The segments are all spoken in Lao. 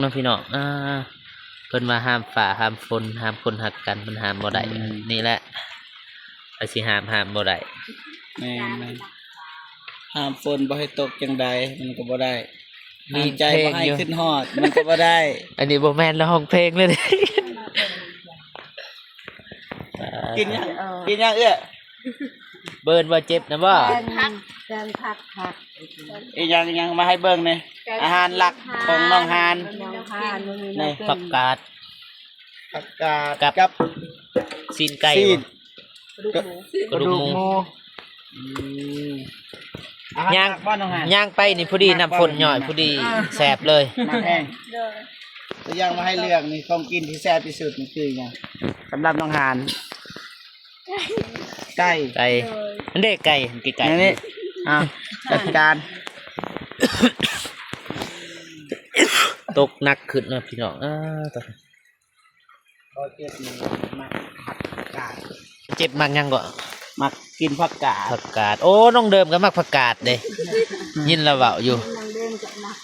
ເນາະພີ່ນ້ອງ ອ່າ ເພິ່ນວ່າຫ້າມຟ້າຫ້າມຝົນ ຫ້າມຄົນຮັກກັນ ມັນຫ້າມບໍ່ໄດ້ ອືມ ນີ້ແຫຼະ ໃຜຊິຫ້າມ ຫ້າມບໍ່ໄດ້ ແມ່ນໆ ຫ້າມຝົນບໍ່ໃຫ້ຕົກຈັ່ງໃດ ມັນກໍບໍ່ໄດ້ ມີ ຫ້າມໃຈ ເພງ ບໍ່ໃຫ້ ຢູ່ ຂຶ້ນຮອດ ມັນກໍບໍ່ໄດ້ ອັນນີ້ບໍ່ແມ່ນລະຮ້ອງເພງເລີຍ ກິນຫຍັງ ເອີ ກິນຫຍັງເອື້ອຍ? ເບິ່ງວ່າເຈັບນະບໍ່? ແກງ ແກງຜັກ ຜັກ ອີຫຍັງ ອີຫຍັງ ມາໃຫ້ເບິ່ງແດ່ ອາຫານຫຼັກຂອງນ້ອງຫານ ນ້ອງຫານ ນີ້ ຜັກກາດ ຜັກກາດ ກັບ ກັບ ຊີ້ນໄກ່ ຊີ້ນ ບໍ່? ກະດູກໝູ ກະດູກໝູ ອືມ ອາຫານ ຍ່າງ ຫຼັກບໍ່ນ້ອງຫານ? ຍ່າງໄປນີ້ພໍດີ ໝາກບໍ່? ນ້ຳຝົນຍ້ອຍ ພໍດີ ເອີ ແຊບເລີຍ ໝາກແຮງ ໂດຍ ຕົວຢ່າງມາໃຫ້ເລືອກນີ້ ຂອງກິນທີ່ແຊບທີ່ສຸດນີ້ຄືຫຍັງ? ສຳລັບນ້ອງຫານ ໄກ່ ໄກ່ ໂດຍ ອັນເດ້ໄກ່ ໄກ່ ອັນນີ້ ອ່າ ຈັດການ ຕົກໜັກຂຶ້ນເນາະພີ່ນ້ອງ ອ່າ ຕອນ ບໍ່ເຈັບນີ້ມັກຜັກກາດ ເຈັບມັກຫຍັງເກາະ? ມັກກິນຜັກກາດ ຜັກກາດ ໂອ້ ນ້ອງເດີມກໍມັກຜັກກາດເດ້ ຍິນລາວເວົ້າຢູ່ ນ້ອງເດີມກໍມັກ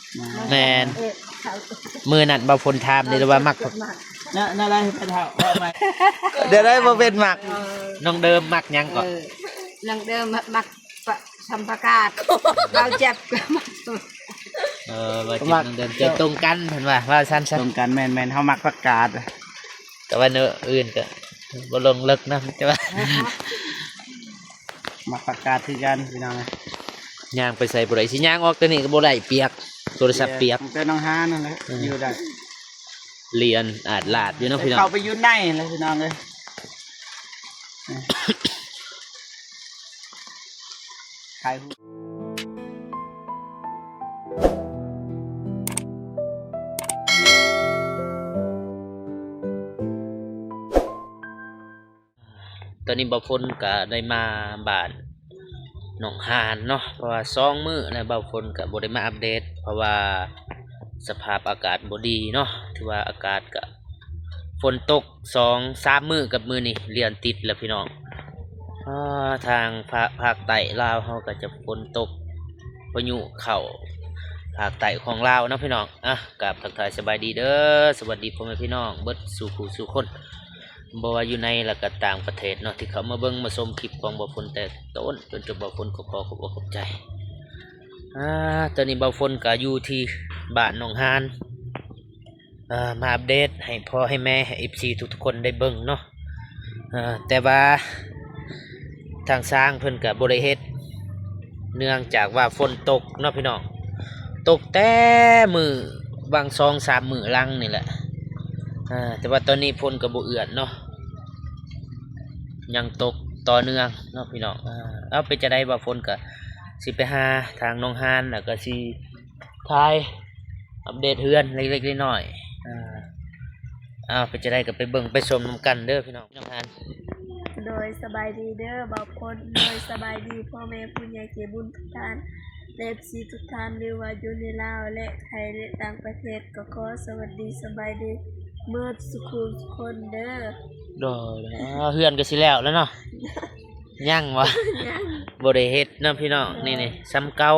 ແມ່ນ ເອີ ມື້ນັ້ນບ່າວຝົນຖາມນີ້ລາວວ່າມັກຜັກ ແນວ ແນວໃດ ໄປເຖົ້າ ເວົ້າໃໝ່ ດຽວໄດ້ບໍ່ເປັນມັກ ນ້ອງເດີມມັກຫຍັງເກາະ? ເອີ ນ້ອງເດີມມັກ ສຳຜັກກາດ ບ່າວເຈັບກໍມັກ ເອີ ບ່າວເຈັບ ນ້ອງເດີມໃຈຕົງກັນ ເພິ່ນວ່າ ວ່າຊັ້ນຊະ ຕົງກັນ ແມ່ນໆ ເຮົາມັກຜັກກາດ ແຕ່ວ່າແນວອື່ນກໍບໍ່ລົງເລິກນຳ ແຕ່ວ່າ ມັກຜັກກາດຄືກັນພີ່ນ້ອງ ຍ່າງໄປໃສບໍ່ໄດ້ ຊິຍ່າງອອກແຕ່ນີ້ກໍບໍ່ໄດ້ ປຽກ ໂທລະສັບປຽກ ປຽກ ແຕ່ນ້ອງຫານນັ້ນແຫຼະ ເອີ ຢູ່ໄດ້ ລຽນອາດລາດຢູ່ເນາະພີ່ນ້ອງ ເຂົ້າໄປຢູ່ໃນແລ້ວພີ່ນ້ອງເອີຍ ຖ່າຍຮູບ ຕອນນີ້ບ່າວຝົນກະໄດ້ມາບ້ານໜອງຫານເນາະ ເພາະວ່າສອງມື້ແລ້ວບ່າວຝົນກະບໍ່ໄດ້ມາອັບເດດ ເພາະວ່າສະພາບອາກາດບໍ່ດີເນາະ ຖືວ່າອາກາດກະຝົນຕົກສອງສາມມື້ກັບມື້ນີ້ລຽນຕິດແລ້ວພີ່ນ້ອງ ອ່າ ທາງພາກ ພາກໃຕ້ລາວເຮົາກະຈະຝົນຕົກ ພາຍຸເຂົ້າພາກໃຕ້ຂອງລາວເນາະພີ່ນ້ອງ ອ່ະ ກາບທັກທາຍສະບາຍດີເດີ ສະຫວັດດີພໍ່ແມ່ພີ່ນ້ອງເບິດສູ່ຜູ້ສູ່ຄົນ ບໍ່ວ່າຢູ່ໃນ ແລະກະຕ່າງປະເທດເນາະ ທີ່ເຂົ້າມາເບິ່ງມາຊົມຄລິບຂອງບ່າວຝົນແຕ່ຕົ້ນຈົນຈົບ ບ່າວຝົນກໍຂໍຂອບອົກຂອບໃຈ ອ່າ ຕອນນີ້ບ່າວຝົນກໍຢູ່ທີ່ບ້ານໜອງຫານ ເອີ ມາອັບເດດໃຫ້ພໍ່ໃຫ້ແມ່ ໃຫ້ເອັຟຊີທຸກໆຄົນໄດ້ເບິ່ງເນາະ ເອີ ແຕ່ວ່າທາງຊ່າງເພິ່ນກະບໍ່ໄດ້ເຮັດ ເນື່ອງຈາກວ່າຝົນຕົກເນາະພີ່ນ້ອງ ຕົກແຕ່ມື້ຫວ່າງສອງສາມມື້ຫຼັງນີ້ແຫຼະ ເອີ ແຕ່ວ່າຕອນນີ້ຝົນກະບໍ່ເອື້ອນເນາະ ຍັງຕົກຕໍ່ເນື່ອງເນາະພີ່ນ້ອງ ເອີ ເອົາ ເປັນຈັ່ງໃດບ່າວຝົນກະຊິໄປຫາທາງໜອງຫານ ແລ້ວກະຊິ ຖ່າຍອັບເດດເຮືອນເລັກໆນ້ອຍໆ ເອີ ເອົາ ເປັນຈັ່ງໃດກໍໄປເບິ່ງໄປຊົມນຳກັນເດີພີ່ນ້ອງ ນ້ອງຫານ ໂດຍ ສະບາຍດີເດີບ່າວຝົນ ໂດຍ ສະບາຍດີພໍ່ແມ່ຜູ້ໃຫຍ່ໃຈບຸນທຸກທ່ານ ແລະ ເອັຟຊີທຸກທ່ານ ຫຼືວ່າຢູ່ໃນລາວ ແລະ ໄທ ແລະ ຕ່າງປະເທດ ກໍຂໍສະຫວັດດີສະບາຍດີເບິດສູ່ຄູ່ສູ່ຄົນເດີ ໂດຍ ເຮືອນກໍຊິແລ້ວແລ້ວເນາະ ຍັງບໍ່? ຍັງ ບໍ່ໄດ້ເຮັດເນາະພີ່ນ້ອງ ນີ້ ນີ້ ສ່ຳເກົ່າ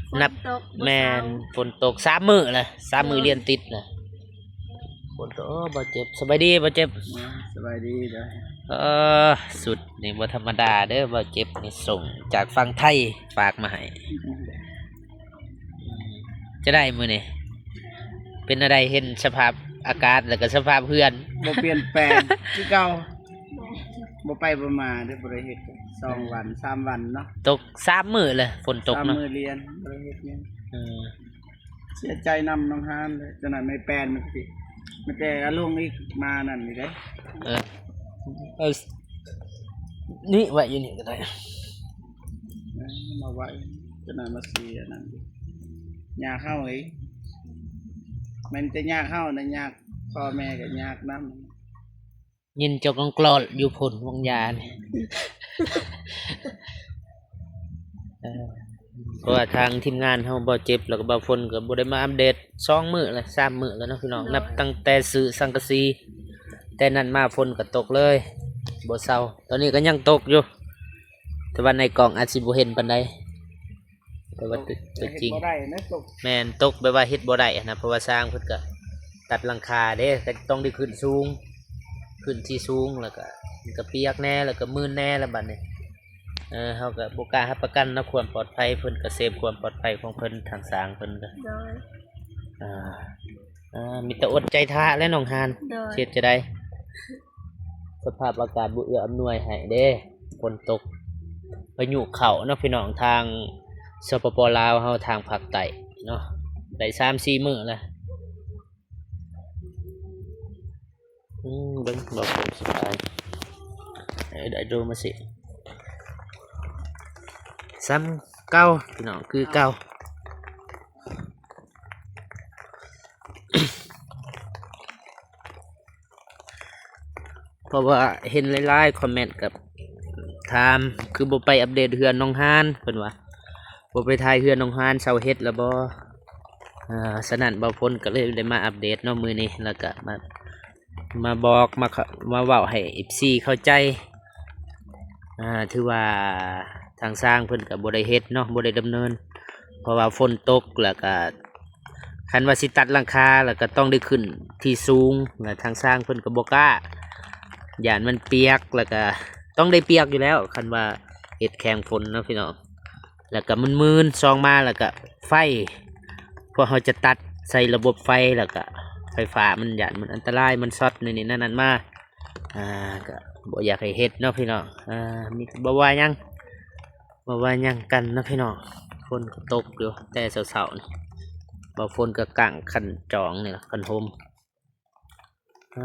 ຝົນຕົກ ແມ່ນ ບໍ່ເຊົາ ຝົນຕົກສາມມື້ແລ້ວ ສາມມື້ ໂດຍ ລຽນຕິດແລ້ວ ຝົນຕົກ ໂອ້ ບ່າວເຈັບ ສະບາຍດີບ່າວເຈັບ ສະບາຍດີເດີ ເອີ ຊຸດນີ້ບໍ່ທຳມະດາເດີ ບ່າວເຈັບນີ້ສົ່ງຈາກຝັ່ງໄທຝາກມາໃຫ້ ຈັ່ງໃດມື້ນີ້ ເປັນແນວໃດ ເຫັນສະພາບອາກາດ ແລ້ວກໍສະພາບເຮືອນ ບໍ່ປ່ຽນແປງຄືເກົ່າ ບໍ່ໄປບໍ່ມາເດີ ບໍ່ໄດ້ເຮັດສອງວັນສາມວັນເນາະ ຕົກສາມມື້ແລ້ວ ຝົນຕົກເນາະ ສາມມື້ລຽນ ບໍ່ໄດ້ເຮັດຫຍັງ ເອີ ເສຍໃຈນຳນ້ອງຫານເລີຍ ຈັ່ງນັ້ນແມ່ແປນມັນຊິ ມັນແຕ່ອາລົງອີກ ມານັ້ນນີ້ເດ້ ເອີ ເອີ ນີ້ໄວ້ຢູ່ນີ້ກໍໄດ້ ມາໄວ້ ຈະນຳມາເສຍນັ້ນ ຍາກເຮົາເອີຍ ແມ່ນແຕ່ຍາກເຮົານະ ຍາກພໍ່ແມ່ກໍຍາກນຳ ຍິນເຈົ້າກອງກລອດຢູ່ພຸ້ນ ວາງຢານີ້ ເອີ ເພາະວ່າທາງທີມງານເຮົາ ບ່າວເຈັບ ແລ້ວກໍບ່າວຝົນ ກໍບໍ່ໄດ້ມາອັບເດດສອງມື້ແລ້ວ ສາມມື້ແລ້ວເນາະພີ່ນ້ອງ ໂດຍ ນັບຕັ້ງແຕ່ຊື້ສັງກະສີ ແຕ່ນັ້ນມາຝົນກໍຕົກເລີຍ ບໍ່ເຊົາ ຕອນນີ້ກໍຍັງຕົກຢູ່ ແຕ່ວ່າໃນກ້ອງອາດຊິບໍ່ເຫັນປານໃດ ແຕ່ວ່າຕົວ ຕົວຈິງ ເຮັດບໍ່ໄດ້ນະ ຕົກ ແມ່ນ ຕົກແບບວ່າເຮັດບໍ່ໄດ້ຫັ້ນນະ ເພາະວ່າຊ່າງເພິ່ນກໍຕັດຫຼັງຄາເດ້ ກໍຕ້ອງໄດ້ຂຶ້ນສູງ ຂຶ້ນທີ່ສູງ ແລ້ວກໍມັນກໍປຽກແດ່ ແລ້ວກໍມື່ນແດ່ລະບັດນີ້. ເອີ ເຮົາກໍບໍ່ກ້າຮັບປະກັນເນາະ ຄວາມປອດໄພ ເພິ່ນກໍເຊບຄວາມປອດໄພຂອງເພິ່ນ ທາງຊ່າງເພິ່ນກໍ ໂດຍ ອ່າ ອ່າ ມີແຕ່ອົດໃຈຖ້າແຫຼະນ້ອງຮານ ໂດຍ ເຮັດຈັ່ງໃດ ສະພາບອາກາດບໍ່ເອື້ອອຳນວຍໃຫ້ເດ້ ຝົນຕົກ ພາຍຸເຂົ້າເນາະພີ່ນ້ອງ ທາງ ສປປ ລາວເຮົາ ທາງພາກໃຕ້ເນາະ ໄດ້ສາມສີ່ມື້ແລ້ວ. ອືມ ເບິ່ງ ບໍ່ເປັນສະບາຍ ເອີ ໄດ້ໂດມາຊິ ສ່ຳເກົ່າພີ່ນ້ອງ ຄືເກົ່າ. ເພາະວ່າເຫັນຫຼາຍໆຄອມເມັນກັບຖາມ ຄືບໍ່ໄປອັບເດດເຮືອນນ້ອງຮານ ເພິ່ນວ່າ ບໍ່ໄປຖ່າຍເຮືອນນ້ອງຮານ ເຊົາເຮັດແລ້ວບໍ່? ເອີ ສະນັ້ນ ບ່າວຝົນກໍເລີຍໄດ້ມາອັບເດດເນາະມື້ນີ້ ແລ້ວກໍມາ ມາບອກ ມາ ມາເວົ້າໃຫ້ເອັຟຊີເຂົ້າໃຈ ອ່າ ຖືວ່າທາງຊ່າງເພິ່ນກໍບໍ່ໄດ້ເຮັດເນາະ ບໍ່ໄດ້ດຳເນີນ ເພາະວ່າຝົນຕົກ ແລ້ວກໍ ຄັນວ່າຊິຕັດຫຼັງຄາ ແລ້ວກໍຕ້ອງໄດ້ຂຶ້ນທີ່ສູງ ແລ້ວທາງຊ່າງເພິ່ນກໍບໍ່ກ້າ ຢ້ານມັນປຽກ ແລ້ວກໍຕ້ອງໄດ້ປຽກຢູ່ແລ້ວ ຄັນວ່າເຮັດແຂ່ງຝົນເນາະພີ່ນ້ອງ. ແລ້ວກໍມື່ນໆ ສອງມາ ແລ້ວກໍໄຟ ພວກເຮົາຈະຕັດໃສ່ລະບົບໄຟ ແລ້ວກໍໄຟຟ້າ ມັນຢ້ານມັນອັນຕະລາຍ ມັນຊັອດ ນີ້ໆ ນັ້ນໆ ມາ ອ່າ ກໍບໍ່ຢາກໃຫ້ເຮັດເນາະພີ່ນ້ອງ. ອ່າ ມີ ບໍ່ວ່າຫຍັງ ບໍ່ວ່າຫຍັງກັນເນາະພີ່ນ້ອງ ຝົນກໍຕົກຢູ່ແຕ່ເຊົ້າໆ ນີ້ ບ່າວຝົນກໍກາງຄັນຈອງນີ້ລະ ຄັນຮົ່ມ. ອ່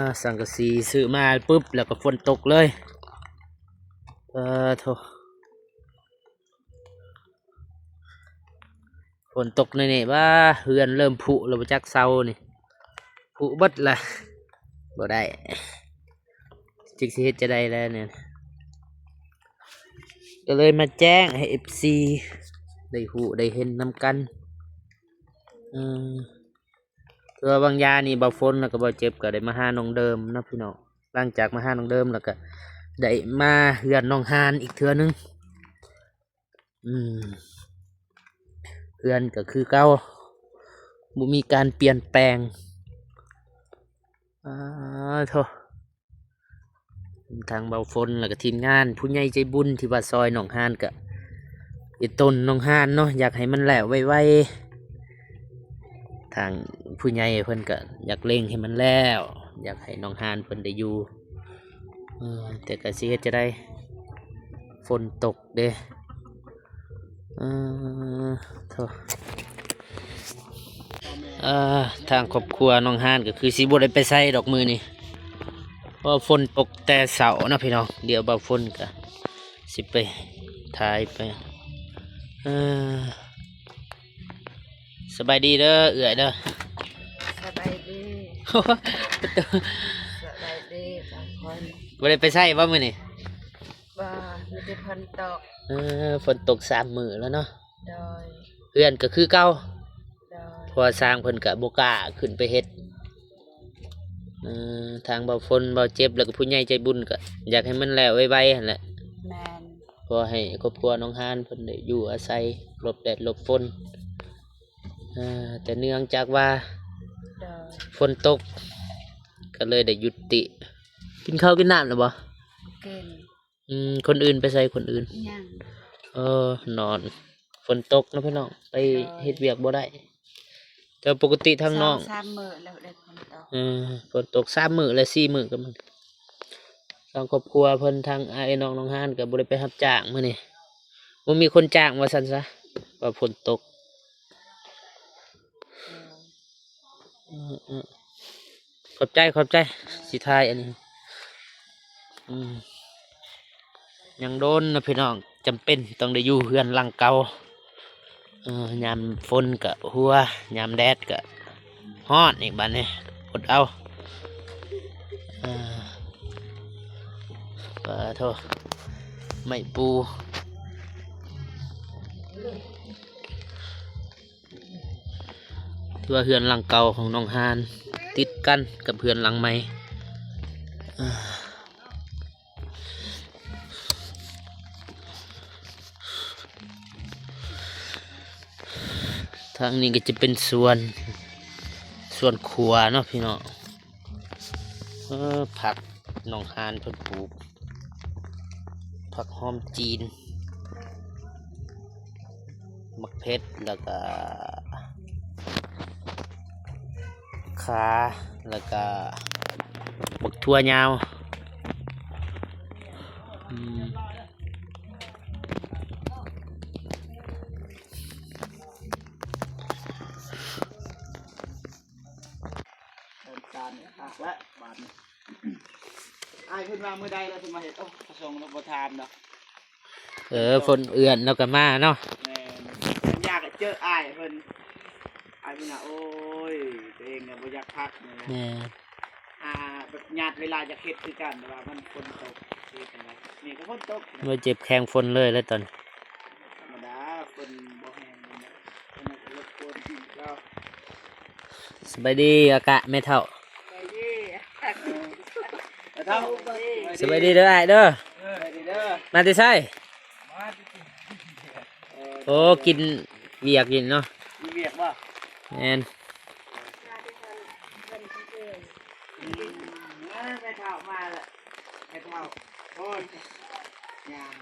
າ ສັງກະສີຊື້ມາປຶບ ແລ້ວກໍຝົນຕົກເລີຍ ປາໂທ້ ຝົນຕົກແນ່ໆ ຫວາ ເຮືອນເລີ່ມຜຸແລ້ວ ບໍ່ຈັກເຊົານີ້ ຜຸເບິດລະ ບໍ່ໄດ້ ຈັກຊິເຮັດຈັ່ງໃດແລ້ວນີ້ ກໍເລີຍມາແຈ້ງໃຫ້ເອັຟຊີໄດ້ຮູ້ໄດ້ເຫັນນຳກັນ. ເອີ ຄືວ່າບາງຢ່າງນີ້ ບ່າວຝົນ ແລ້ວກໍບ່າວເຈັບ ກໍໄດ້ມາຫານ້ອງເດີມເນາະພີ່ນ້ອງ ຫຼັງຈາກມາຫານ້ອງເດີມ ແລ້ວກໍໄດ້ມາເຮືອນນ້ອງຮານອີກເທື່ອໜຶ່ງ. ອືມ ເຮືອນກໍຄືເກົ່າ ບໍ່ມີການປ່ຽນແປງ. ອາໂທ້ ທາງບ່າວຝົນ ແລ້ວກໍທີມງານ ຜູ້ໃຫຍ່ໃຈບຸນທີ່ວ່າຊ່ອຍນ້ອງຮານ ກໍອີ່ຕົນນ້ອງຮານເນາະ ຢາກໃຫ້ມັນແລ້ວໄວໆ ທາງຜູ້ໃຫຍ່ເພິ່ນກໍຢາກເລັ່ງໃຫ້ມັນແລ້ວ ຢາກໃຫ້ນ້ອງຮານເພິ່ນໄດ້ຢູ່ ເອີ ແຕ່ກໍຊິເຮັດຈັ່ງໃດ ຝົນຕົກເດ້. ເອີ ໂທ້ ເອີ ທາງຄອບຄົວນ້ອງຮານກໍຄືຊິບໍ່ໄດ້ໄປໃສດອກມື້ນີ້ ເພາະຝົນຕົກແຕ່ເຊົ້າເນາະພີ່ນ້ອງ. ດຽວບ່າວຝົນກໍຊິໄປຖ່າຍໄປ ເອີ ສະບາຍດີເດີເອື້ອຍເດີ. ສະບາຍດີ ສະບາຍດີທຸກຄົນ. ບໍ່ໄດ້ໄປໃສບໍ່ມື້ນີ້? ບໍ່ ມີແຕ່ຝົນຕົກ. ເອີ ຝົນຕົກສາມມື້ແລ້ວເນາະ. ໂດຍ ເຮືອນກໍຄືເກົ່າ. ໂດຍ ເພາະວ່າຊ່າງເພິ່ນກໍບໍ່ກ້າຂຶ້ນໄປເຮັດ. ເອີ ທາງບ່າວຝົນ ບ່າວເຈັບ ແລ້ວກໍຜູ້ໃຫຍ່ໃຈບຸນກໍຢາກໃຫ້ມັນແລ້ວໄວໆຫັ້ນແຫຼະ. ແມ່ນ ເພື່ອໃຫ້ຄອບຄົວນ້ອງຮານເພິ່ນໄດ້ຢູ່ອາໄສ ຫຼົບແດດຫຼົບຝົນ. ເອີ ແຕ່ເນື່ອງຈາກວ່າ ໂດຍ ຝົນຕົກ ກໍເລີຍໄດ້ຢຸດຕິ. ກິນເຂົ້າກິນນ້ຳແລ້ວບໍ່? ກິນ. ອືມ ຄົນອື່ນໄປໃສ ຄົນອື່ນ? ຍັງ. ເອີ ນອນ ຝົນຕົກເນາະພີ່ນ້ອງ ໄປ ໂດຍ ເຮັດວຽກບໍ່ໄດ້. ແຕ່ປົກກະຕິທາງນອກ ສອງສາມມື້ແລ້ວໄດ້ຝົນຕົກ. ເອີ ຝົນຕົກສາມມື້ແລະສີ່ມື້ກໍມັນ ທາງຄອບຄົວເພິ່ນ ທາງອ້າຍນ້ອງນ້ອງຮານກໍບໍ່ໄດ້ໄປຮັບຈ້າງມື້ນີ້ ບໍ່ມີຄົນຈ້າງວ່າຊັ້ນຊະ ວ່າຝົນຕົກ. ເອີ ເອີ ຂອບໃຈ ຂອບໃຈ ຊິຖ່າຍອັນນີ້. ອືມ ຍັງດົນນະພີ່ນ້ອງ ຈຳເປັນຕ້ອງໄດ້ຢູ່ເຮືອນຫຼັງເກົ່າ. ເອີ ຍາມຝົນກະຫົວ ຍາມແດດກະຮ້ອນອີກບາດນີ້ ອົດເອົາ. ເອີ ປາໂທ້ ໄມ້ປູ ຖືວ່າເຮືອນຫຼັງເກົ່າຂອງນ້ອງຮານ ຕິດກັນກັບເຮືອນຫຼັງໃໝ່. ເອີ ເອີ ທາງນີ້ກໍຈະເປັນສວນ ສວນຄົວເນາະພີ່ນ້ອງ. ເອີ ຜັກໜອງຫານເພິ່ນປູກ ຜັກຫອມຈີນ ໝາກເຜັດ ແລ້ວກະຂ່າ ແລ້ວກະບັກຖົ່ວຍາວ. ອືມ ເດີນທາງຄັກແລ້ວບາດນີ້. ອ້າຍເພິ່ນວ່າມື້ໃດລະຊິມາເຮັດ? ໂອ້ ພະສົງລະບໍ່ຖາມດອກ. ເອີ ຝົນເອື້ອນລະກໍມາເນາະ. ແມ່ນ ຢາກເຈີອ້າຍເພິ່ນ. ອ້າຍເພິ່ນວ່າ ໂອ້ຍ ຕົວເອງກໍບໍ່ຢາກພັກນີ້ນະ. ແມ່ນ ອ່າ ແບບຍາດເວລາຢາກເຮັດຄືກັນ ແຕ່ວ່າມັນຝົນຕົກ ຊິເຮັດຈັ່ງໃດ? ນີ້ກໍຝົນຕົກ ບໍ່ເຈັບແຂ້ງຝົນເລີຍແຫຼະຕອນ. ທຳມະດາ ຝົນບໍ່ແຮງປານໃດ ມັນກໍລົບກວນເຮົາ. ສະບາຍດີອາກະແມ່ເຖົ້າ. ສະບາຍດີ ແມ່ເຖົ້າ. ສະບາຍດີເດີອ້າຍເດີ. ເອີ ສະບາຍດີເດີ. ມາແຕ່ໃສ? ມາແຕ່ ໂອ້ ກິນວຽກຢູ່ເນາະ. ມີວຽກບໍ່? ແມ່ນ. ອືມ ມາແມ່ເຖົ້າມາລະ ແມ່ເຖົ້າ. ໂອ້ຍ ຍ່າງ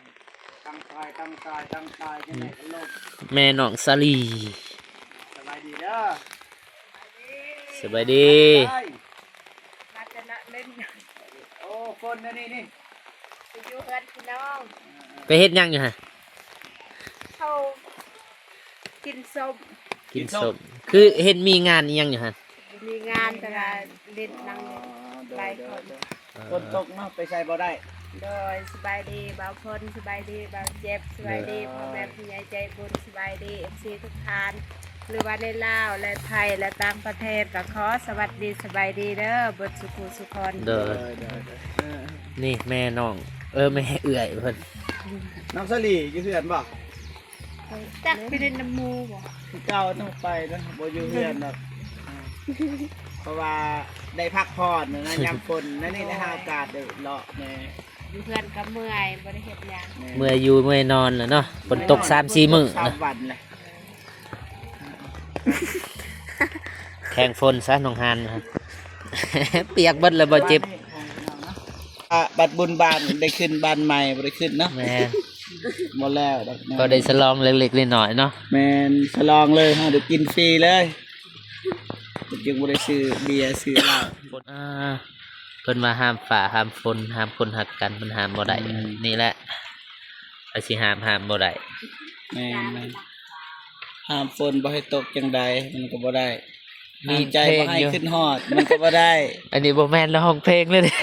ຕັ້ງຕາຍ ຕັ້ງຕາຍ ຕັ້ງຕາຍ ຈັ່ງໃດກໍລົ້ມ. ແມ່ນ້ອງສາລີ. ສະບາຍດີເດີ. ສະບາຍດີ. ມາແຕ່ນະເຫຼັ້ນ. ໂອ້ ຝົນນະນີ້ນີ້ ໄປຢູ່ເຮືອນພີ່ນ້ອງ. ໄປເຮັດຫຍັງຢູ່ຫັ້ນ? ເຂົາກິນສົ້ມ. ກິນ ກິນສົ້ມ ສົ້ມ. ຄືເຫັນມີງານອີ່ຫຍັງຢູ່ຫັ້ນ? ມີງານ ແຕ່ວ່າຫຼິ້ນນັ່ງຫຼາຍຄົນ. ຝົນຕົກເນາະ ໄປໃສບໍ່ໄດ້. ໂດຍ ສະບາຍດີບ່າວພົນ ສະບາຍດີບ່າວເຈັບ ສະບາຍດີ ໂດຍ ພໍ່ແມ່ຜູ້ໃຫຍ່ໃຈບຸນ ສະບາຍດີເອັຟຊີທຸກທ່ານ ຫຼືວ່າໃນລາວ ແລະ ໄທ ແລະ ຕ່າງປະເທດ ກໍຂໍສະຫວັດດີ ສະບາຍດີເດີ ເບິດສຸຜູ້ສຸຄົນ. ໂດຍ ໂດຍ ໂດຍ ໂດຍ. ເອີ ນີ້ແມ່ນ້ອງ ເອີ ແມ່ເອື້ອຍເພິ່ນ. ນ້ອງສາລີຢູ່ເຮືອນບໍ່? ຈັກໄປຫຼິ້ນນຳໝູ່ບໍ່? ຄືເກົ່າຕ້ອງໄປນະ ບໍ່ຢູ່ເຮືອນດອກ. ເພາະວ່າໄດ້ພັກຜ່ອນນະ ຍາມຝົນນະນີ້ ແລະ ຫາໂອກາດໄດ້ເລາະແດ່. ຢູ່ເຮືອນກໍເມື່ອຍ ບໍ່ໄດ້ເຮັດຫຍັງ. ແມ່ນ ເມື່ອຍຢູ່ເມື່ອຍນອນແຫຼະເນາະ. ຝົນຕົກສາມສີ່ມື້ນະ ສາມວັນແຫຼະ. ແຂ່ງຝົນຊະໜອງຫານ ປຽກເບິດແລ້ວບໍ່ເຈັບ. ອ່າ ບັດບຸນບ້ານໄດ້ຂຶ້ນບ້ານໃໝ່ ບໍ່ໄດ້ຂຶ້ນເນາະ. ແມ່ນ ບໍ່ແລ້ວດອກ. ກໍໄດ້ສະຫຼອງເລັກໆນ້ອຍໆເນາະ. ແມ່ນ ສະຫຼອງເລີຍ ເຮົາໄດ້ກິນຟຣີເລີຍ ຈຶ່ງບໍ່ໄດ້ຊື້ເບຍຊື້ເຫຼົ້າ. ອ່າ ເພິ່ນວ່າຫ້າມຟ້າຫ້າມຝົນ ຫ້າມຄົນຮັກກັນ ມັນຫ້າມບໍ່ໄດ້. ອືມ ນີ້ແຫຼະ ໃຜຊິຫ້າມ ຫ້າມບໍ່ໄດ້. ແມ່ນໆ ຫ້າມຝົນບໍ່ໃຫ້ຕົກຈັ່ງໃດ ມັນກໍບໍ່ໄດ້. ຫ້າມໃຈບໍ່ໃຫ້ຂຶ້ນຮອດ ມັນກໍບໍ່ໄດ້. ອັນນີ້ບໍ່ແມ່ນລະຮ້ອງເພງເລີຍເດ້.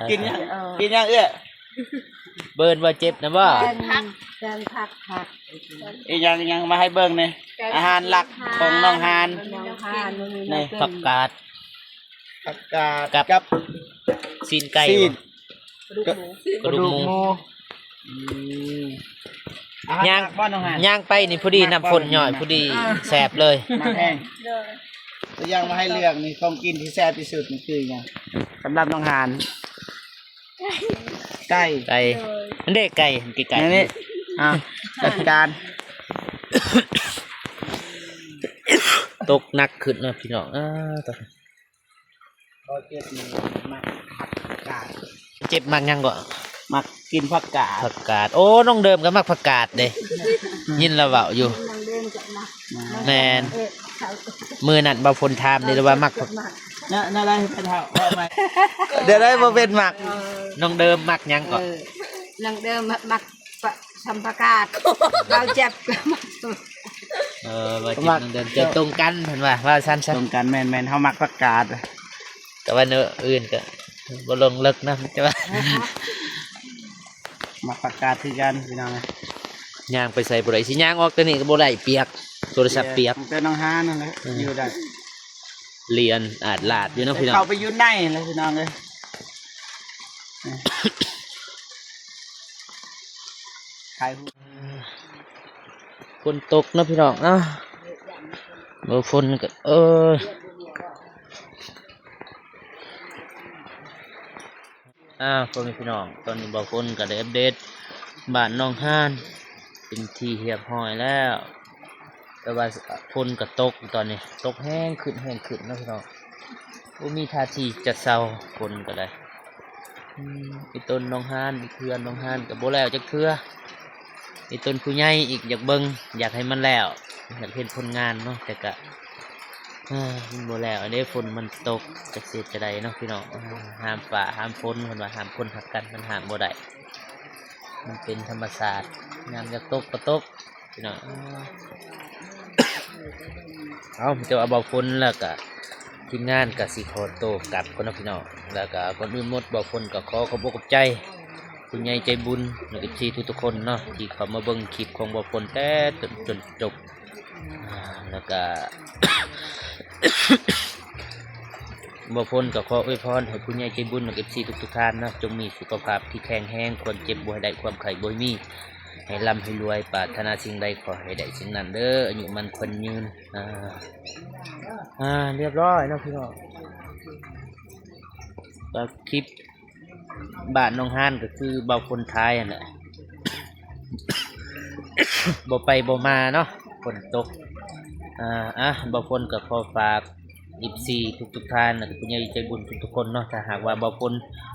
ກິນຫຍັງ? ກິນຫຍັງເອື້ອຍ? ເບິ່ງວ່າເຈັບນະບໍ່? ແກງຜັກ ແກງຜັກ ຜັກ ອີ່ຫຍັງ ອີ່ຫຍັງມາໃຫ້ເບິ່ງແດ່. ອາຫານຫຼັກຂອງໜອງຫານ ໜອງຫານ ນີ້ ຜັກກາດ ຜັກກາດ ກັບ ກັບຊີ້ນໄກ່ ຊີ້ນ ກະດູກໝູ ກະດູກໝູ. ອືມ ອາຫານ ຍ່າງ ຫຼັກບໍ່ໜອງຫານ? ຍ່າງໄປນີ້ພໍດີ ນ້ຳຝົນຍ້ອຍພໍດີ ແຊບເລີຍ. ມາແຮງ ໂດຍ ຕົວຢ່າງມາໃຫ້ເລືອກນີ້ ຂອງກິນທີ່ແຊບທີ່ສຸດນີ້ຄືຫຍັງ? ສຳລັບໜອງຫານ ໄກ່ ໄກ່ ໂດຍ ອັນເດ ໄກ່ ໄກ່ ນີ້ ນີ້ ອ່າ ຈັດການ. ຕົກໜັກຂຶ້ນເນາະພີ່ນ້ອງ. ອ່າ ຕາ ບໍ່ເຈັບນີ້ມັກຜັກກາດ. ເຈັບມັກຫຍັງເກາະ? ມັກກິນຜັກກາດ ຜັກກາດ. ໂອ້ ນ້ອງເດີມກໍມັກຜັກກາດເດ້ ຍິນລາວເວົ້າຢູ່. ນ້ອງເດີມກໍມັກ. ແມ່ນ ເອີ ມື້ນັ້ນບ່າວຝົນຖາມນີ້ລາວວ່າມັກຜັກ ແນວ ແນວໃດເພິ່ນເວົ້າ ເວົ້າໃໝ່. ດຽວໄດ້ບໍ່ເປັນມັກ ນ້ອງເດີມມັກຫຍັງເກາະ? ເອີ ນ້ອງເດີມມັກ ສຳປະກາດ ເວົ້າແຈັບ. ເອີ ເວົ້າແຈັບ ນ້ອງເດີມ ເຈົ້າຕົງກັນ ເພິ່ນວ່າ ວ່າຊັ້ນຊະ. ຕົງກັນ ແມ່ນໆ ເຮົາມັກຜັກກາດ. ແຕ່ວ່າແນວອື່ນກໍບໍ່ລົງເລິກນຳ ແຕ່ວ່າມັກຜັກກາດຄືກັນພີ່ນ້ອງ. ຍ່າງໄປໃສບໍ່ໄດ້ ຊິຍ່າງອອກແຕ່ນີ້ກໍບໍ່ໄດ້ ປຽກ ໂທລະສັບປຽກ ແຕ່ໜອງຫານນັ້ນແຫຼະ ເອີ ຢູ່ໄດ້. ລຽນອາດລາດຢູ່ເນາະພີ່ນ້ອງ ເຂົ້າໄປຢູ່ໃນແລ້ວພີ່ນ້ອງເອີຍ. ຖ່າຍຮູບ ຝົນຕົກເນາະພີ່ນ້ອງເນາະ. ບໍ່ຝົນກໍ ເອີ ອ່າ ພໍ່ແມ່ພີ່ນ້ອງ ຕອນນີ້ບ່າວຝົນກໍໄດ້ອັບເດດບ້ານໜອງຫານ ປັນທີ່ຮຽບຮ້ອຍແລ້ວ ແຕ່ວ່າຝົນກໍຕົກຕອນນີ້ ຕົກແຮງຂຶ້ນ ແຮງຂຶ້ນເນາະພີ່ນ້ອງ. ບໍ່ມີທ່າທີຈະເຊົາ ຝົນກໍໄດ້. ອືມ ອີ່ຕົນໜອງຫານ ເຂື່ອນໜອງຫານກໍບໍ່ແລ້ວຈັກເທື່ອ. ອີ່ຕົນຜູ້ໃຫຍ່ອີກ ຢາກເບິ່ງ ຢາກໃຫ້ມັນແລ້ວ ຢາກເຫັນຜົນງານເນາະ ແຕ່ກະ ເອີ ມັນບໍ່ແລ້ວເດ້ ຝົນມັນຕົກ ຈັກຊິເຮັດຈັ່ງໃດເນາະພີ່ນ້ອງ. ເອີ ຫ້າມຟ້າຫ້າມຝົນ ເພິ່ນວ່າຫ້າມຄົນຮັກກັນ ມັນຫ້າມບໍ່ໄດ້ ມັນເປັນທຳມະຊາດ ຍາມຢາກຕົກກໍຕົກ ພີ່ນ້ອງ. ເອົາ ແຕ່ວ່າເບົາຝົນແລ້ວກະທີມງານກະຊິຂໍໂຕກັບກ່ອນເນາະພີ່ນ້ອງ. ແລ້ວກະກ່ອນອື່ນໝົດ ເບົາຝົນກໍຂໍຂອບອົກຂອບໃຈຜູ້ໃຫຍ່ໃຈບຸນ ແລະ ເອັຟຊີທຸກໆຄົນເນາະ ທີ່ເຂົ້າມາເບິ່ງຄລິບຂອງເບົາຝົນແຕ່ຕົ້ນຈົນຈົບ. ອາ ແລ້ວກະ ເບົາຝົນກໍຂໍອວຍພອນໃຫ້ຜູ້ໃຫຍ່ໃຈບຸນ ແລະ ເອັຟຊີທຸກໆທ່ານເນາະ ຈົ່ງມີສຸຂະພາບທີ່ແຂງແຮງ ຄວາມເຈັບບໍ່ໃຫ້ໄດ້ ຄວາມໄຂ້ບໍ່ໃຫ້ມີ ໃຫ້ລ່ຳໃຫ້ລວຍ ປາດຖະໜາສິ່ງໃດຂໍໃຫ້ໄດ້ສິ່ງນັ້ນເດີ ອາຍຸໝັ້ນຂວັນຍືນ. ອາ ອາ ຮຽບຮ້ອຍເນາະພີ່ນ້ອງ ກໍຄລິບບ້ານໜອງຫານກໍຄືເບົາຝົນຖ່າຍຫັ້ນແຫຼະ ບໍ່ໄປບໍ່ມາເນາະ ຝົນຕົກ. ອາ ອາ ເບົາຝົນກໍຂໍຝາກ ເອັຟຊີທຸກໆທ່ານ ແລະ ກໍຜູ້ໃຫຍ່ໃຈບຸນທຸກໆຄົນເນາະ ຖ້າຫາກວ່າເບົາຝົນ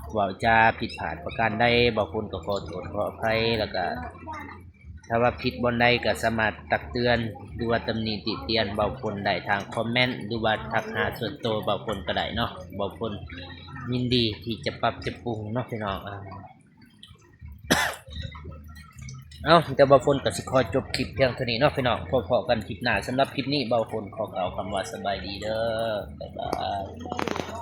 ເວົ້າຈາຜິດພາດປະການໃດ ເບົາຝົນກໍຂໍໂທດຂໍອະໄພ ແລ້ວກໍ ຖ້າວ່າຜິດບ່ອນໃດກໍສາມາດຕັກເຕືອນ ຫຼືວ່າຕຳໜິຕິຕຽນເບົາຝົນໄດ້ທາງຄອມເມັນ ຫຼືວ່າທັກຫາສ່ວນໂຕເບົາຝົນກໍໄດ້ເນາະ. ເບົາຝົນຍິນດີທີ່ຈະປັບຈະປຸງເນາະພີ່ນ້ອງ. ເອົາ ແຕ່ເບົາຝົນກໍຊິຂໍຈົບຄລິບພຽງເທົ່ານີ້ເນາະພີ່ນ້ອງ ພໍ້ກັນຄລິບໜ້າ. ສຳລັບຄລິບນີ້ເບົາຝົນຂໍກ່າວຄຳວ່າສະບາຍດີເດີ ບາຍບາຍ.